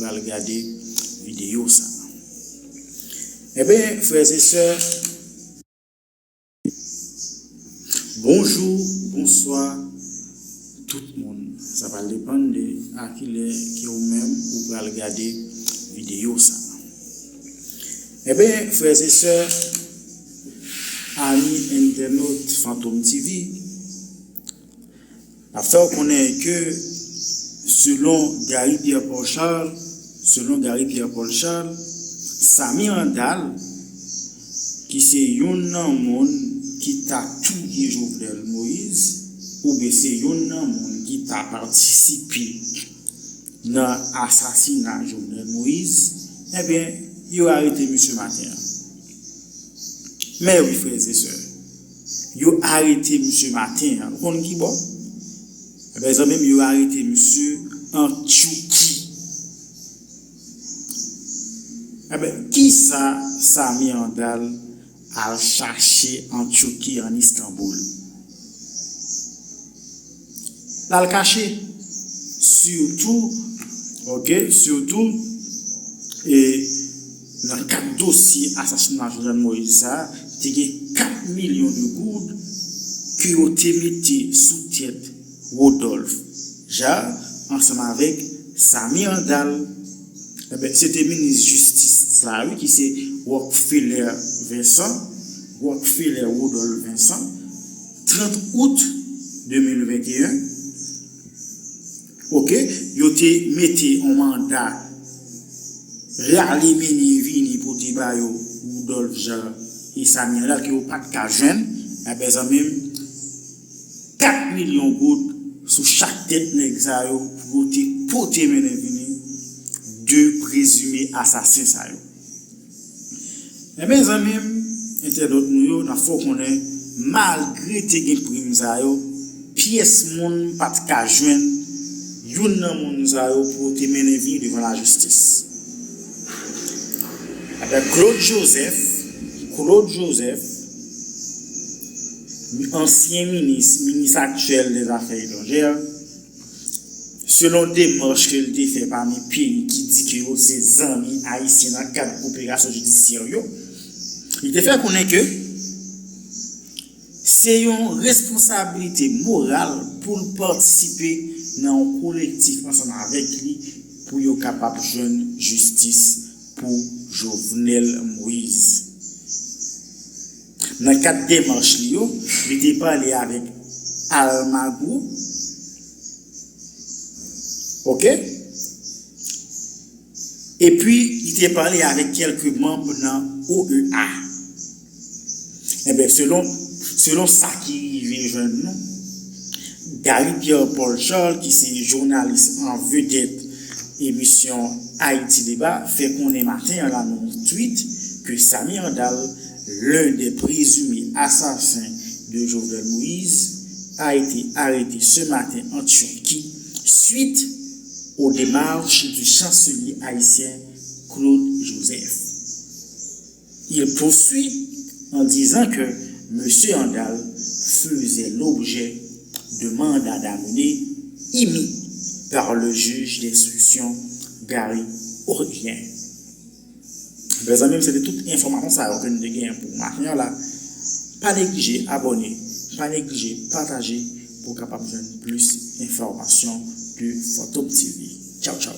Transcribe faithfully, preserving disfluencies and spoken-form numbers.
pral gade videyo sa. Enben, frè e sè, bonjou, bonswa, tout moun. Sa pral depann de a kilè ke ou menm ou pral gade videyo sa. Enben, frè e sè, ami entènot Fantom T V, n ap fè w konnen ke, selon Gary Pierre Paul Charles, selon Gary Pierre Paul Charles, Samy Randal, ki se youn nan moun ki ta touye Jovenel Moïse, oubyen se youn nan moun ki ta patisipe nan asasina Jovenel Moïse, enben, yo arete misye maten an. Men wi, frè e sè, yo arete misye maten an. Ou konn ki bò? Enben, zanmi m, yo arete misye an Tchouki. Enben, kisa Samy Randal al chache an Tchouki, an Istanbul? L al kache. Sitou, ok, sitou, e nan kad dosye asasina Jovenel Moïse sa, te gen kat milyon de goud ke yo te mete sou tèt Rodolphe Jarre ansanm avèk Samy Randal. Enben, se te minis jistis la, wi, ki se Rockfeller Vincent, Rockfeller Rodolphe Vincent, trant out de mil venteyen, ok, yo te mete yon manda rale mennen vini pote ba yo Rodolphe Jarre e Samy Randal ke yo pa t ka jwenn, enben, zanmi m, kat milyon goud sou chak tèt nèg sa yo pou yo te pote mennen vini de prezime asasen sa yo. Enben, zanmi m, entènot nou yo, n ap fè w konnen, malgre te gen prim sa yo, pyès moun pa t ka jwenn youn nan moun sa yo pou yo te mennen vini devan lajistis. Enben, Claude Joseph, Claude Joseph, ansyen minis, minis aktyèl dè zafè etranjè, selon demach ke l te fè pami peyi ki di ke yo se zanmi ayisyen nan kad operasyon jidisyè yo, li te fè konnen ke se yon responsablite moral pou l patisipe nan yon kolektif ansanm avèk li pou yo kapab jwenn jistis pou Jovenel Moïse. Nan kad demach li yo, li te pale avèk Almagro, ok? Epi, li te pale avèk kèlke manm nan O E A. Enben, selon, selon sa ki rive jwenn nou, Gary Pierre Paul Charles, ki se jounalis an vedèt emisyon Haïti Débat, fè konnen maten an la nan yon tweet ke Samy Randal, l'un des présumés assassins de Jovenel Moïse, a été arrêté ce matin en Turquie suite aux démarches du chancelier haïtien Claude Joseph. Il poursuit en disant que Monsieur Randal faisait l'objet de mandats d'amener émis par le juge d'instruction Gary Aurélien. Mezanmi, se te tout enfòmasyon sa yo ke nou te genyen pou maten an la. Pa neglije abòne, pa neglije pataje pou w kapab jwenn plis enfòmasyon de Fantom T V. Tchaw, tchaw.